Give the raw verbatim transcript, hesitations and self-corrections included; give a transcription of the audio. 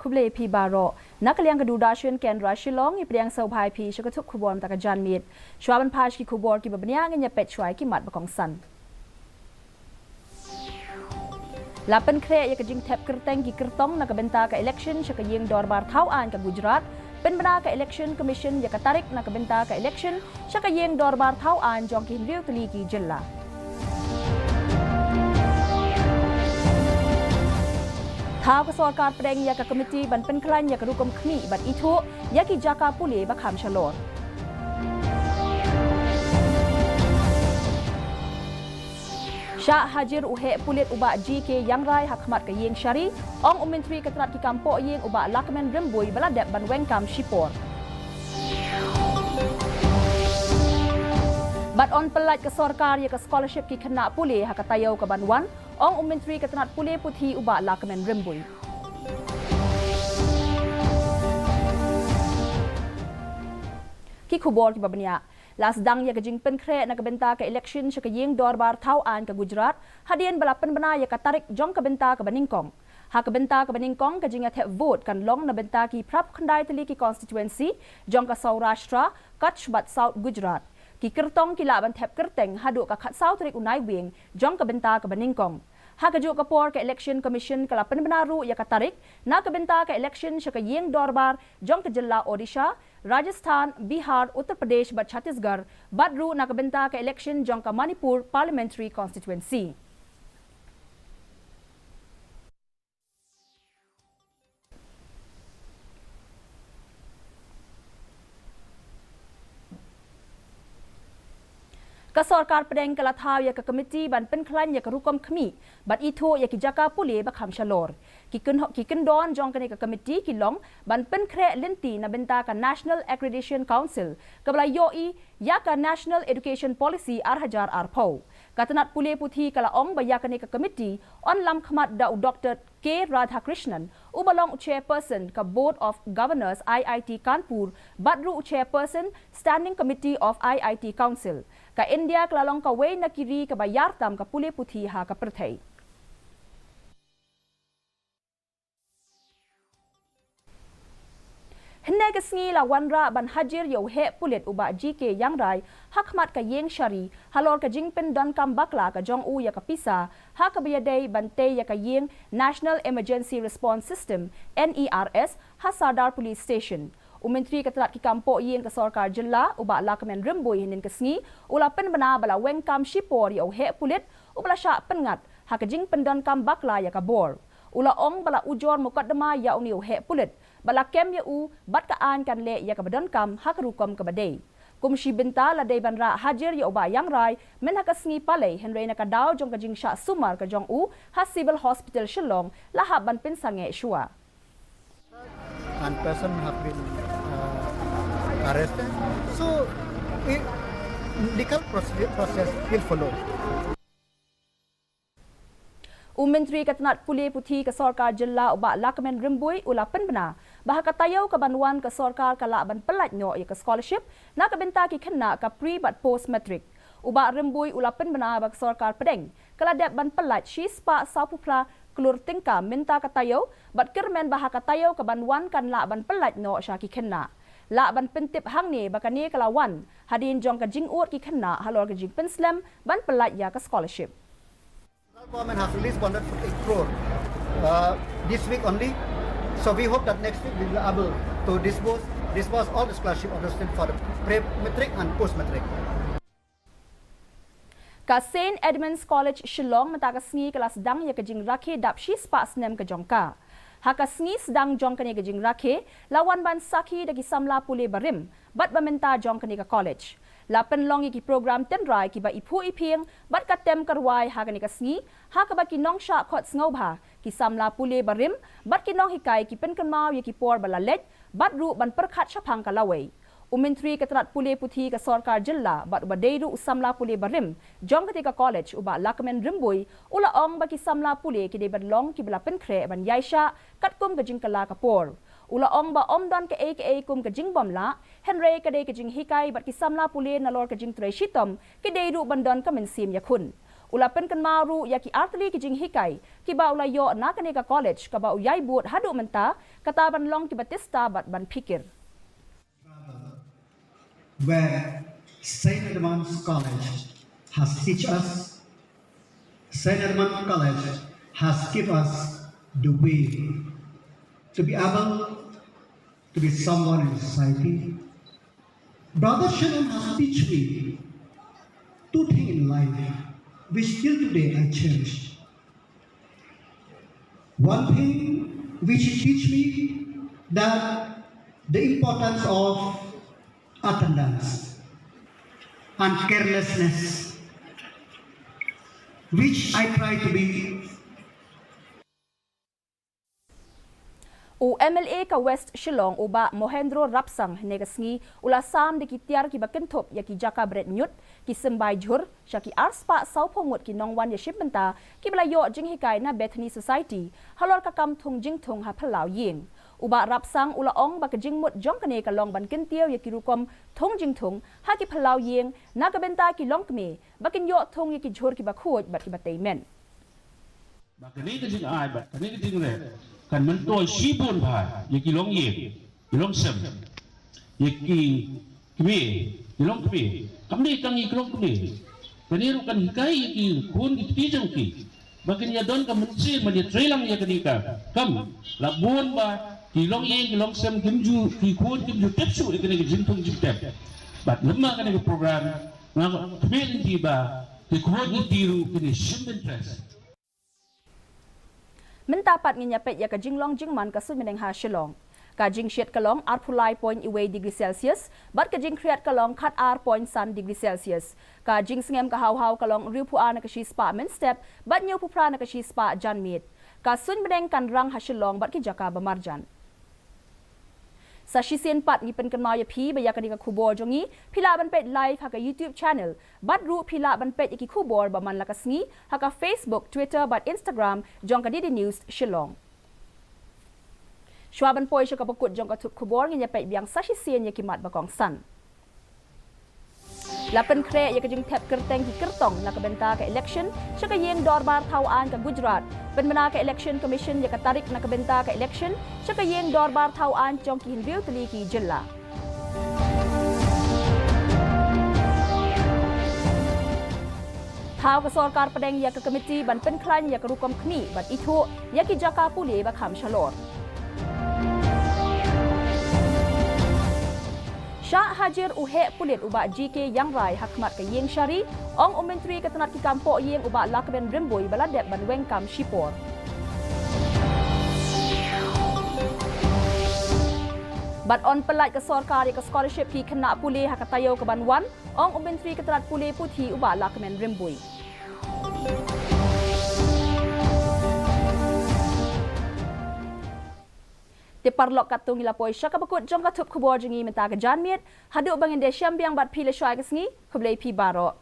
Khublei phi baroh. Na ka liang ka Doordarshan Kendra Shillong, ngi pdiang sngewbha ïa phi sha ka tnat khubor mynta ka janmiet. Shuwa ban phai sha ki khubor kiba bniah, ngin ïa peit shuwa ïa ki mat ba kongsan. La pynkhreh ïa ka jingthep kyrteng ki kyrtong na ka bynta ka election sha ka ïing dorbar thaw aiñ ka Gujarat. Pynbna ka Election Commission ïa ka tarik na ka bynta ka election sha ka ïing dorbar thaw aiñ jong ki hynriew tylli ki jylla. Thaw ka sorkar pdeng ïa ka komiti ban pynkhlaiñ ïa ka rukom khmih bad ithuh ïa ki jaka pule ba kham shalor. Shah hajir u heh pulit u Bah G K Iangrai ha khmat ka ïing shari, ong u Myntri ka tnat ki kam pohïing u Bah Lahkmen Rymbui ba la dep ban weng kam shipor. Bad yn pyllait ka sorkar ïa ka scholarship ki khynnah pule ha ka taïew ka ban wan, ong u Myntri ka tnat pule puthi u Bah Lahkmen Rymbui. Ki khubor kiba bniah. La sdang ïa ka jingpynkhreh na ka bynta ka election sha ka ïing dorbar thaw aiñ ka Gujarat, hadien ba la pynbna ïa ka tarik jong ka bynta kaba nyngkong. Ha ka bynta kaba nyngkong, ka jingïathep vote kan long na bynta ki phra phew khyndai tylli ki constituency jong ka Saurashtra, Kutch bad South Gujarat. Ki kyrtong ki lah ban thep kyrteng haduh ka khatsaw tarik u Naiwieng jong ka bynta kaba nyngkong. Ha kajuh ka por, ka Election Commission ka la pynbna ruh ïa ka tarik na ka bynta ka election sha ka ïing dorbar jong ka jylla Odisha, Rajasthan, Bihar, Uttar Pradesh bad Chhattisgarh, bad ruh na ka bynta ka election jong ka Manipur Parliamentary Constituency. Ka sorkar pdeng ka la thaw ïa ka komiti ban pynkhlaiñ ïa ka rukom khmih bad ithuh ïa ki jaka pule ba kham shalor. Ki kyn-, ki kyndon jong kane ka komiti ki long ban pynkhreh lynti na bynta ka National Accreditation Council kaba la ïohi ïa ka National Education Policy ar hajar arphew. Ka tnat pule puthi ka la ong ba ïa kane ka komiti yn lam khmat da u Doktor K Radhakrishnan, uba long u chairperson ka Board of Governors I I T Kanpur, bad ruh u chairperson Standing Committee of I I T Council. Ka India ka la long kawei na ki ri kaba ïar tam ka pule puthi ha ka pyrthei. Hynne ka sngi la wanrah ban hajir ïa u heh pulit u Bah G K Iangrai ha khmat ka ïing shari halor ka jingpyndonkam bakla ka jong u ïa ka pisa ha kaba ïadei ban tei ïa ka ïing National Emergency Response System, N E R S, ha Sadar Police Station. U Myntri ka tnat ki kam pohïing ka sorkar jylla u Bah Lahkmen Rymbui hynnin ka sngi u la pynbna ba la weng kam shipor ïa u heh pulit uba la shah pynngat ha ka jingpyndonkam bakla ïa ka bor. U la ong ba la ujor mukotduma ïa une u heh pulit, ba la kem ïa u bad ka aiñ kan leh ïa kaba donkam ha ka rukom kaba dei. Kum shi bynta la dei ban rah hajir ïa u Bah Iangrai mynha ka sngi Palei, hynrei na ka daw jong ka jingshah sumar ka jong u ha Civil Hospital Shillong, la hap ban pynsangeh shuwa. And person have been, uh, arrested. So, i-, legal proce-, process will follow. U Myntri ka tnat pule puthi ka sorkar jylla u Bah Lahkmen Rymbui u la pynbna ba ha ka taïew ka ban wan ka sorkar ka lah ban pyllait noh ïa ka scholarship na ka bynta ki khynnah ka pre bad post matric. U Bah Rymbui u la pynbna ba ka sorkar pdeng ka la dep ban pyllait shispah sawphew phra klur tyngka mynta ka taïew, bad kyrmen ba ha ka taïew ka ban wan kan lah ban pyllait noh sha ki khynnah. Lah ban pyntip hangne ba kane ka la wan hadien jong ka jingud ki khynnah halor ka jingpynslem ban pyllait ïa ka scholarship. Central government has released one hundred forty-eight crore, uh, this week only. So we hope that next week we will be able to disburse, disburse all the scholarship of the student for the pre-matric and post-matric. Ka Saint Edmund's College Shillong mynta ka sngi ka la sdang ïa ka jingrakhe dap shispah snem ka jong ka. Ha ka sngi sdang jong kane ka jingrakhe, la wan ban sakhi da ki samla pule barim bad ba mynta jong kane ka college. La pynlong ïa ki program tynrai kiba iphuh iphieng bad ka tem ka rwai ha kane ka sngi, ha kaba ki nongshah khot sngewbha, ki samla pule barim bad ki nonghikai ki pynkynmaw ïa ki por ba la leit bad ruh ban pyrkhat shaphang ka lawei. U Myntri ka tnat pule puthi ka sorkar jylla bad uba dei ruh u samla pule barim jong kata ka college u Bah Lahkmen Rymbui u la ong ba ki samla pule ki dei ban long kiba la pynkhreh ban ïaishah katkum ka jingkylla ka por. U la ong ba ym don kaei kaei kum ka jingbym lah, hynrei ka dei ka jinghikai bad ki samla pule nalor ka jingtrei shitom ki dei ruh ban don ka mynsiem ïakhun. U la pynkynmaw ruh ïa ki artylli ki jinghikai kiba u la ïoh na kane ka college kaba u ïai bud haduh mynta, kata ban long ki batista bad ban phikir. Where Saint Edmund's College has teach us, Saint Edmund College has give us the way to be able to be someone in society. Brother Shannon has teach me two things in life which till today I cherish. One thing which he teach me that the importance of attendance and carelessness, which I try to be. U MLA ka West Shillong u Bah Mohendro Rapsang hynne ka sngi u la sam da ki tiar kiba kynthup ïa ki jaka bret ñiut, ki symbai jhur, sha ki arspah sawphew ngut ki nongwan ïashim bynta kiba la ïoh jinghikai na Bethany Society halor ka kam thung jingthung ha phyllaw ïing. U Bah Rapsang u la ong ba ka jingmut jong kane ka long ban kyntiew ïa ki rukom thung jingthung ha ki phyllaw ïing na ka bynta ki longkmie ba kin ïoh thung ïa ki jhur kiba khuid bad kiba tei met. Ba kane ka jingai bad kane ka jingrep kan myntoi shibun bha ïa ki longïing, ki longsem, ïa ki kmie, ki longkmie. Kam dei tang ïa ki longkmie, kane ruh kan hikai ïa ki khun ki kti jong ki ba kin ïa don ka mynsiem ban ïa trei lang ïa kane ka kam. La bun ba ki longïing ki longsem kim ju, ki khun kim ju tip shuh ïa kane ka jingthung jingtep. Bad lem ma kane ka program nga khmih lynti ba ki khun ki kti ruh kin ïa shim interest. Mynta pat ngin ïa peit ïa ka jinglong jingman ka suiñ bneng ha Shillong. Ka jingshit ka long arphew lai point wei degree Celsius bad ka jingkhriat ka long khat ar point san degree Celsius. Ka jingsngem ka haw haw ka long hynriewphew ar na ka shispah mynstep bad hynñiewphew phra na ka shispah janmiet. Ka suiñ bneng kan rang ha Shillong bad ki jaka ba marjan. Sa shisien pat ngi pynkynmaw ïa phi ba ïa kane ka khubor jong ngi phi lah ban peit live ha ka YouTube channel bad ruh phi lah ban peit ïa ki khubor ba man la ka sngi ha ka Facebook, Twitter bad Instagram jong ka DD News Shillong. Shuwa ban poi sha kaba kut jong ka thup khubor ngin ïa peit biang sa shisien ïa ki mat ba kongsan. La pynkhreh ïa ka jingthep kyrteng ki kyrtong na ka bynta ka election sha ka ïing dorbar thaw aiñ ka Gujarat. Pynbna ka Election Commission ïa ka tarik na ka bynta ka election sha ka ïing dorbar thaw aiñ jong ki hynriew tylli ki jylla. Thaw ka sorkar pdeng ïa ka komiti ban pynkhlaiñ ïa ka rukom khmih ban ithuh ïa ki jaka pule ba kham shalor. Shah hajir u heh pulit u Bah G K Iangrai ha khmat ka ïing shari, ong u Myntri ka tnat ki kam poh ïing u Bah Lahkmen Rymbui ba la dep ban weng kam shipor. Bad yn pyllait ka sorkar ïa ka scholarship ki khynnah pule ha ka taïew ka ban wan, ong u Myntri ka tnat pule puthi u Bah Lahkmen Rymbui. Te paralok, katto ngi la poi sha kaba kut jong ka thup khubor jong ngi mynta ka janmiet, haduh ba ngin ïashem biang bad phi la shuwa ka sngi, khublei phi baroh.